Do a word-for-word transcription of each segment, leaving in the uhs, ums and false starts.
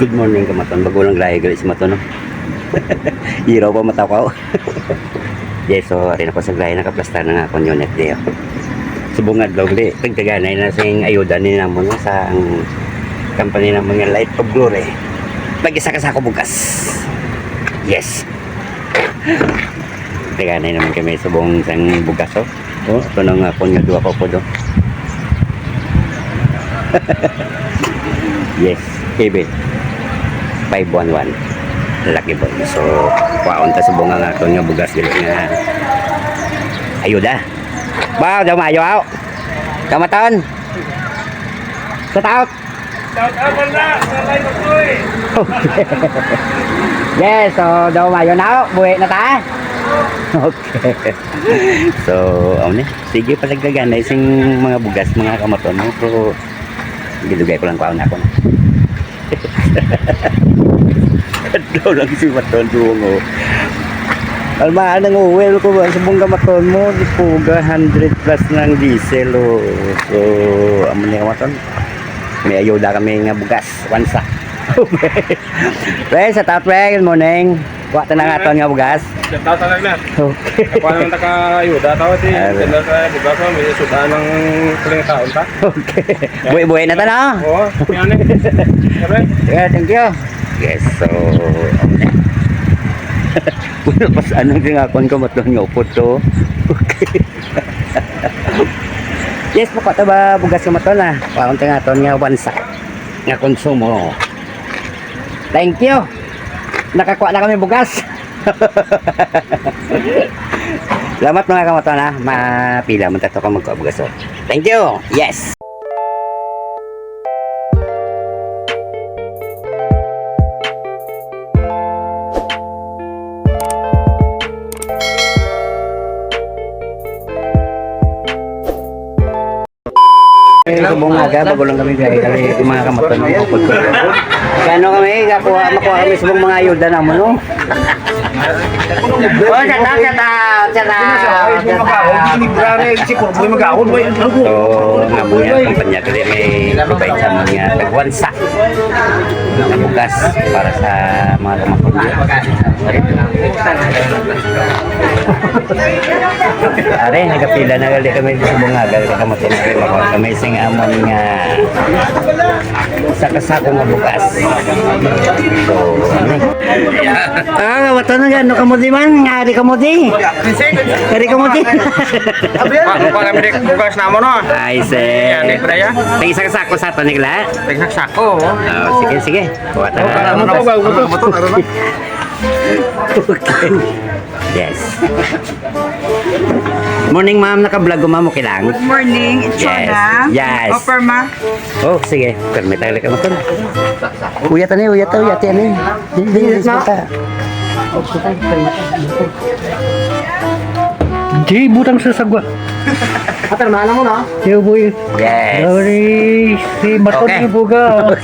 Good morning, kamaton. Bago lang galahi gali si Maton, no? Iraw pa mataw ko. Yes, so, ari na ko sa galahi, nakaplastar na nga akong unit diyo. Subong adlaw gali, tagtaganay na sing ayuda ni namon, no, sa ang company namon nga Light of Glory. Mag-isa ka sako bugas. Yes. Taganay naman kami subong sang bugas, oh. Oh, ito na nga akon nga duha ka upod, oh. Yes, Kevin. Five one one. Lucky boy. So, kwaon ta subong nga akon nga bugas gali nga ayuda. Ba, daw maayo, aw. Kamaton. Shout out. Shout out man na sa Light of Glory. Yes, so daw maayo na, oh. Buhi na ta. Okay. So, ano ni? Sige, palaglagan na sing mga bugas, mga kamaton mo. Pero, gidugay ko lang kwaon ako na. Adlaw lang si Maton Dungo. Almaan ang oil ko ba sa mong kamaton mo? Di po ga hundred plus ng diesel, oh. So, amo niya kamaton. May ayuda kami nga bugas, wansa. Pre, sa top, pre, good morning. Kuha ta na nga aton nga bugas. Shout out talaga na. Okay. Ako naman taka ayuda, tawag si Ano? Sila sa bugas, oh, may sudan ng kaling taon ta. Okay. Buhay-buhay na ta na. Oo, yan eh. Siyempre. Yeah, thank you. Yes, so, wala pa sa anong tingakon ko, matlon nga upod to. Okay. Yes, po, kuha ta ba bugas nga maton, ah? Parang tingaton nga wansa nga konsumo. Thank you. Nakakuha na kami bugas. Salamat, mga kamaton, ha. Mapila man tato ka magkuha bugas, oh. Thank you. Yes. Eh, subong nga aga, bago lang kami, guys. Kami, mga kamaton, mga kapatid. Kano kami, kakuha, makuha kami subong mga ayuda namon, no? Oh, shout out, shout out, shout out, shout out. So, nga mo niya, kumpanya, kaya may provide sa mga tagwansa. Nga bugas para sa mga kamakot. Are, nagapila na gali kami sa bungaga, kamaton kami sing amon nga sa kasako nga bugas. So, ano? Ah, nga bato na gano kamo di man, nga di kamo di. Nga di kamo di. Pa, pa kami di bugas namo, no? Ay, sir. Yan, di, pre, ya. Tay isa ka sako sa ato, nigla. Tay isa ka sako, oh. Oh, sige, sige. Kuha ta. Ano, ano, ano, ano, ano, ano, ano, ano? Okay. Yes. Morning, ma'am. Naka-vlog ko, ma'am. Okay lang? Good morning. It's Yes. Shona. Yes. Offer, ma. Oh, sige. Permit tayo ka, ma'am. Uyat, ani, uyat, uyat, ani. Hindi, hindi, Yes, hindi, ma'am. Bata. Di, butang sa sagwa. Atar, mana mo na? Yo, boy. Yes. Sorry, si Maton Okay. Ibuga.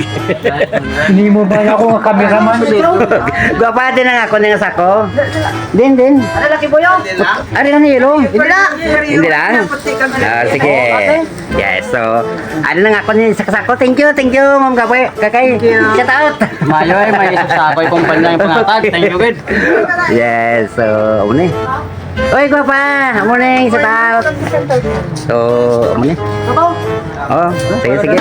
Hindi mo ba ako nga cameraman? Gwapa din ang ako nga sako. Din, din. Ano, Lucky Boy, oh? Ari lang yelo. Hindi lang. Hindi lang? Ah, sige. Yes, so, ano lang ako ni sa kasako. Thank you, thank you, Ma'am Kapoy. Kakay, Thank you. Shout out. Mayo, eh, may isa sa ako, yung kumpanya, yung pangatag. Thank you, good. Yes, so, ano eh? Oy, gwapa! Morning, shout out! So, amo ni. Oh, sige, sige.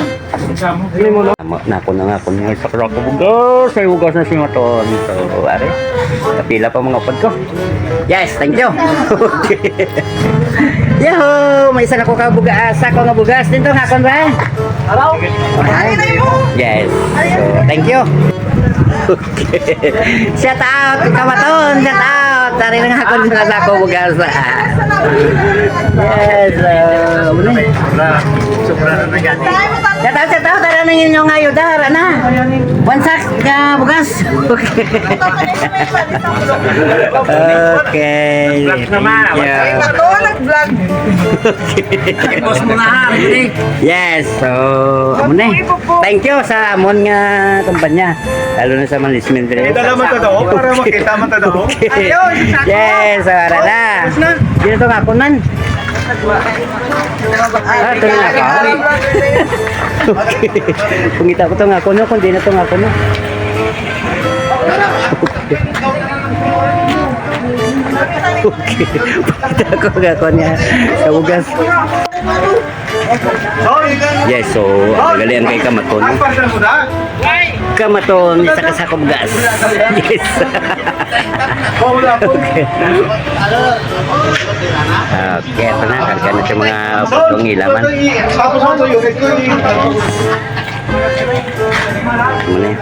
Amo, nako na nga, kung nga sa karako bugas, ay bugas na si Maton. So, are, kapila pa mga upod ko. Yes, thank you. Okay. Yahoo! May isa na ko ka bugas, sa ko nga bugas. Dito nga, kon ba? Hello? Yes. So, thank you. Shout out, kamaton, shout out. Dari na nga ako sa ako bugas. Yes, uh, ano eh? Shout out, shout out, dari na ninyo nga ayuda, ara na. One sack nga bugas. Okay. Okay. Vlog naman. Thank you. Ito, nag-vlog. Boss mo na, ha? Ready? Yes, so, amo na eh. Thank you sa amon nga kumpanya. Lalo na sa management diri. Kita naman to daw, para makita man to daw. Okay. Ayun, sa Yes, so, ara na. Tapos na. Dito nga ako man. Ah, ito na ako. Okay. Kung kita ko to nga ako, no? Kung di na to nga ako, no? Okay. Pakita ko nga ako niya sa bugas. Yes, so, galian kay Kamaton. Kamaton, isa ka sakop gas. Yes. Okay. Okay, ito na. Karga na sa mga pagkong ilaman. Ano na yun?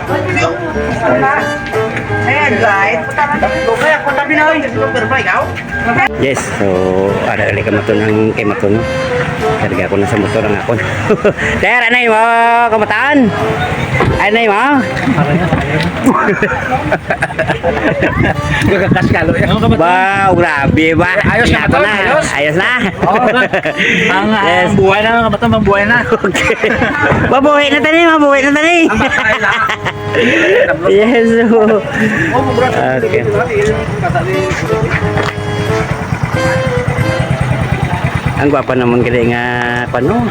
Ayan, guys. Kaya ako tabi na, oy. Super bike, aw. Yes, so, ada kali Kamaton ang kay Maton. Karga ko na sa motor ang akon. Ter, anay mo, Kamaton? Anay mo? Gagakas ka, lo. Ba, grabe ba? Ayos na, Ako Maton, na. Ayos. Ayos na. Oo, ang, Yes. ang buhay na, mga Maton, ang buhay na. Okay. Mabuhi na tani, mabuhi na tani. Ang bakay na. Yes, so, okay. Ang gwapa naman gali nga, pano?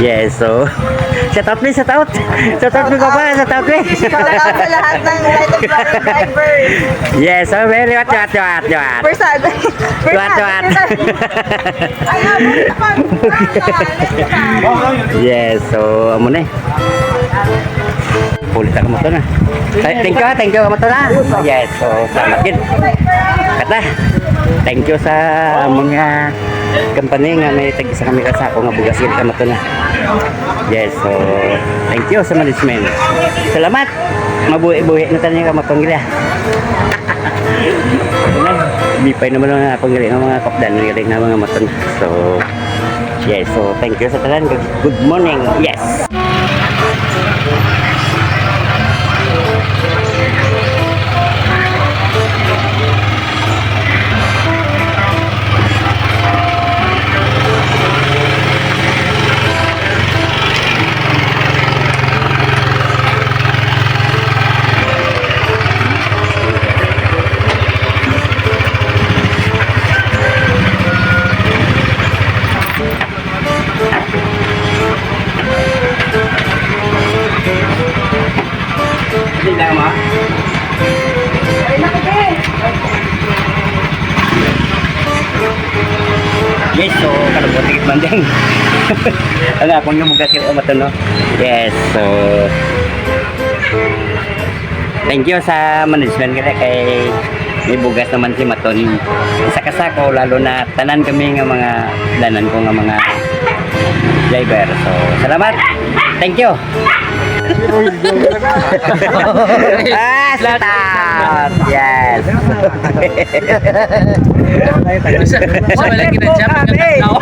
Yes, so, shout out, please, shout out. Shout out, please, papa, shout out, please. Shout out sa lahat ng Light of Fire drivers. Yes, so, very what, what, what, what. First time. First What, time. what? First time. Ay, abot na pag-, Yes, so, amo na eh. Pulit ako mo to na. Th-, thank you, ah, thank you, amo to na. Yes, so, salamat gid. Kata, thank you sa amon nga company nga may tag-isa kami ka sako nga bugas gid, amo to na. Yes, so, thank you sa management. Salamat. Mabuhi-buhi na tayo nga mapanggila. Lipay naman ang akong gali nga mga kapdan, gali nga mga matan. So, yes. So, thank you sa tanan. Good morning. Yes. Hindi na, ma. Yes, so, kalabot, tigit man din. Ang akon yung mga kilo, no? Yes, so, thank you sa management, kaya kay may bugas naman si Maton. Sa kasako, lalo na tanan kami nga mga danan ko nga mga driver. So, salamat. Thank you. Ah, stop. Yes. Sa, sa wala ginadjak, nagkakataw.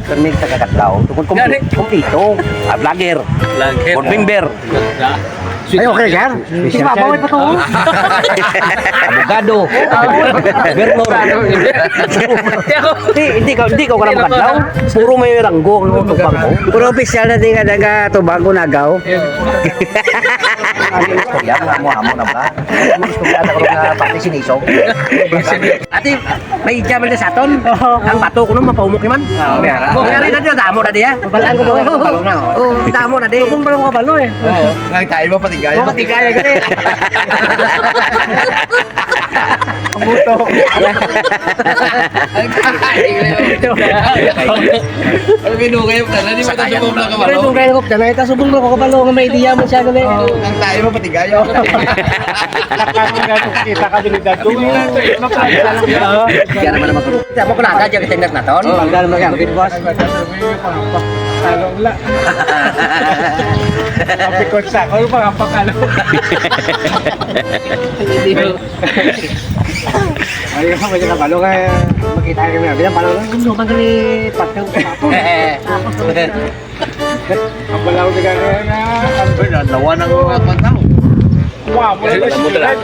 Kami sa kakatlaw, tungkol Gani. Kumpleto. Ah, vlogger. Vlogger. Board member. Ganda. Ay, okay, sir. Di ba, bawal pa to, oh? Abogado. Gobernador. Hindi, hindi ka, hindi ka wala makadlaw. Puro may ranggo ang tubang ko. Puro opisyal na di nga nagatubang ko nagaw. Istorya, mga amo-amo na ba? Istorya na ko nga pati sinisog. Ate, may idya man sa aton. Oo. Ang bato ko nun, mapahumok naman. Oo. Kung yari na di, damo na di, ah. Balaan ko ba? Oo. Kabalo na, oh. Oo, damo na di. Kung pala ko kabalo, eh. Oo. Nang tayo ba, patigaya? Oo, patigaya, gali. Ang buto. Ang binugay mo talaga, di mo Sa kaya tayo mo na lang. Pero kabalo. Yung kaya ko, tanay, tas subong mo ko kabalo nga may idea mo siya, gali. Oo, nang tayo mo, patigaya. Kita ka din dito. Yan naman naman. Kita mo kung nasa dyan, kita natin. Oh, ang gano'n mo yan. Boss. Talong la. Kapikot sa ako, yung mga pakalo. Hindi mo. Ayun, may kabalo ka, makita ka na. Bilang pala, yung magaling, pagka-, Eh, eh. Ang balaw ni Gagawin na. Uy, nalawa ng mga pantaw. Wow, wala na siya. Wala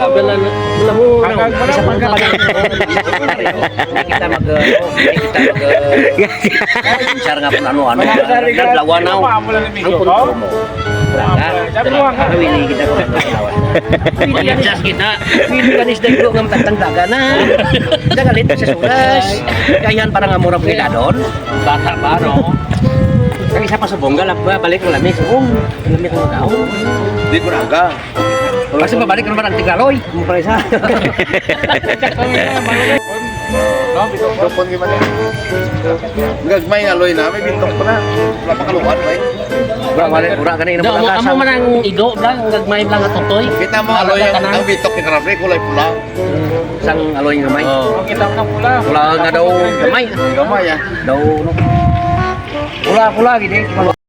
mo, wala mo. Isa pang kabalo. Hindi kita mag, uh, hindi kita mag, uh, share nga kung ano-ano. Naglawa na ang kontrol mo. Wala ka. Pero hindi kita mag, uh, Pwede yan, just kita. Pwede yan, is daglo nga magtangdaga na. Nagalit sa sulas. Kaya yan, parang amura pangiladon. Bata pa, no? Isa pa sa bongga, lab-, balik ang lamis. Oh, lamis ang tao. Di ko raga. Kasi mabalik naman ang tigaloy. Ang presa. Dupon gid man. Gagmay nga aloy na, may bintok pa na. Wala pa kalukan, bay. Wala, wala, wala ka na. Amo man ang igo, bro, ang gagmay lang nga tutoy. Kita mo, aloy, ang, ang bitok ni Karabre, kulay pula. Sang aloy nga may. Oh. Kita mo na pula. Pula nga daw gamay. Gamay, ah. Daw, no? Pula, pula, gid, eh.